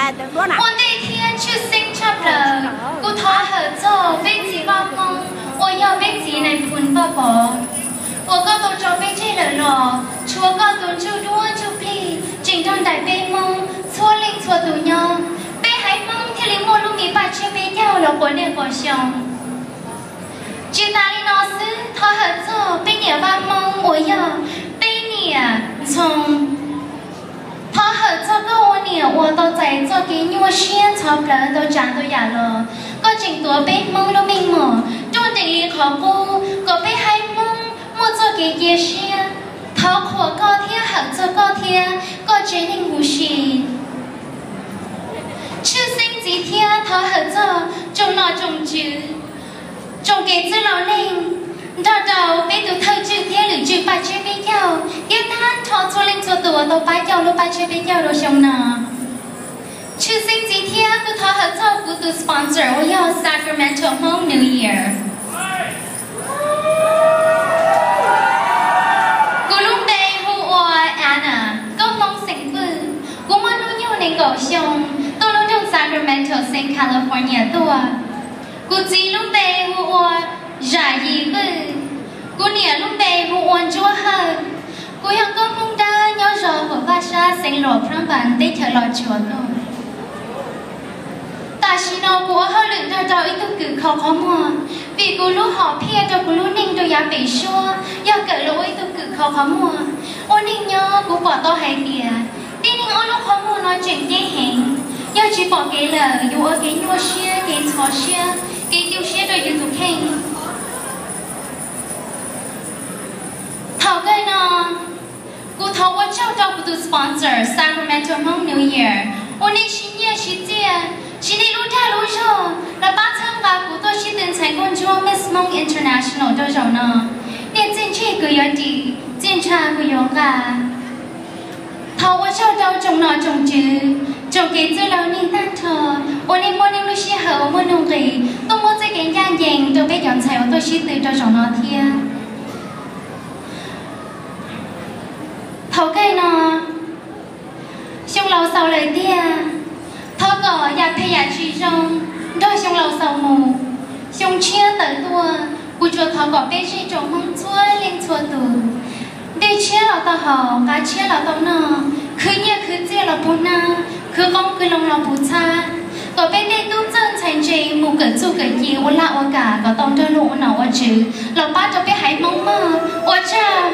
Ua ntej thiab tshwj xeeb tshaj plaws, kuv thov hawm txog peb txiv vaj Hmoob uas yog peb txiv Nais Phoo Vaj Pov, uas koj tau tso peb tseg lawm los tshuav koj tus ntsuj duab ntsuj plig tseem nrog nraim peb Hmoob txhua leej txhua tus nyob, peb haiv Hmoob thiaj li muaj lub me paj tsiab peb caug los quav niaj quav xyoo. Tsis tas li no xwb, thov hawm txog peb niam vaj Hmoob uas yog peb niam Ntxhoo. Thov hawm txog koj ua niam uas tau txais txoj kev nyuaj siab ntxhov plawv ntau tsav ntau yam los koj tseem tuav peb Hmoob lub meej mom ruaj nrees li qhov qub kom peb haiv Hmoob muaj txoj kev cia siab. Thov qhuas koj thiab hawm txog koj thiab koj tsev neeg huv si. Tshwj xeeb ntxiv thiab thov hawm txog tsoom nom tsoom tswv, tsoom kev txwj laus neeg, nrog rau peb tus thawj tswj thiab lwm tswj paj tsiab peb caug thiab tag nrho txhua leej txhua tus uas tau pab coj lub paj tsiab peb caug rau xyoo no. Tshwj xeeb ntxiv thiab kuv thov hawm txog kuv tus sponsor uas yog Sacramento Hmong New Year. Kuv lub npe hu ua Anna, nkauj Hmoob xeem Vwj. Kuv muaj hnub nyoog nees nkaum xyoo, tuaj lub nroog Sacramento, xeev California tuaj. Kuv txiv lub npe hu ua Zam Yim Vwj. Kuv niam lub npe hu ua Ntsuab Hawj. Kuv yog nkauj Hmoob Dawb nyob zos Huam Vaj Sab, xeev Luas Phab Npas, teb chaws Los Tsuas tuaj. Tam sim no kuv ua hauj lwm nrog rau ib tug kws kho qhov muag, vim kuv lub hom phiaj rau kuv lub neej rau yav pem suab yog kawm los ua ib tug kws kho qhov muag. Ua neej nyob kuv pom tau hais tias tib neeg ob lub qhov muag no tseem ceeb heev, yog tsis pom kev lawm yuav ua kev nyuaj siab, kev ntxhov siab, kev tu siab rau yus tus kheej. Thaum kawg no, kuv thov ua tsaug rau kuv tus sponsor Sacramento Hmong New Year uas nej siv nyiaj siv txiaj, siv nej lub dag lub zog los pab txhawb nqa kuv tuaj sib tw ntxhais nkauj ntsuab Miss Hmong International rau zaum no. Nej txiaj ntsig kuv yuav dim, txiaj ntsha kuv yuav nqa. Thov ua tsaug rau tsoom nom tsoom tswv, tsoom kev txwj laus neeg tag nrho uas nej muaj nej lub sij hawm uas muaj nuj nqis tuaj muab txoj kev ncaj ncees rau peb cov ntxhais uas tuaj sib tw rau zaum no thiab. Thaum kawg no, xyoo laus xaus lawm tiag, thov kom yam phem yam tsis zoo nrog xyoo laus xaus mus, xyoo tshiab tawm tuaj. Kuv tsuas thov kom peb zej tsoom Hmoob txhua leej txhua tus, dej tshiab los tau haus, nqa tshiab los tau noj, khwv nyiaj khwv txiaj los puv hnab, khwv qoob khwv loo los puv txhab, kom peb tej tub txawj ntxhais ntse mus kawm txuj kawm ci ua laj ua kam kom tau nrog luag ua nom ua tswv los pab rau peb haiv Hmoob mog. Ua tsaug.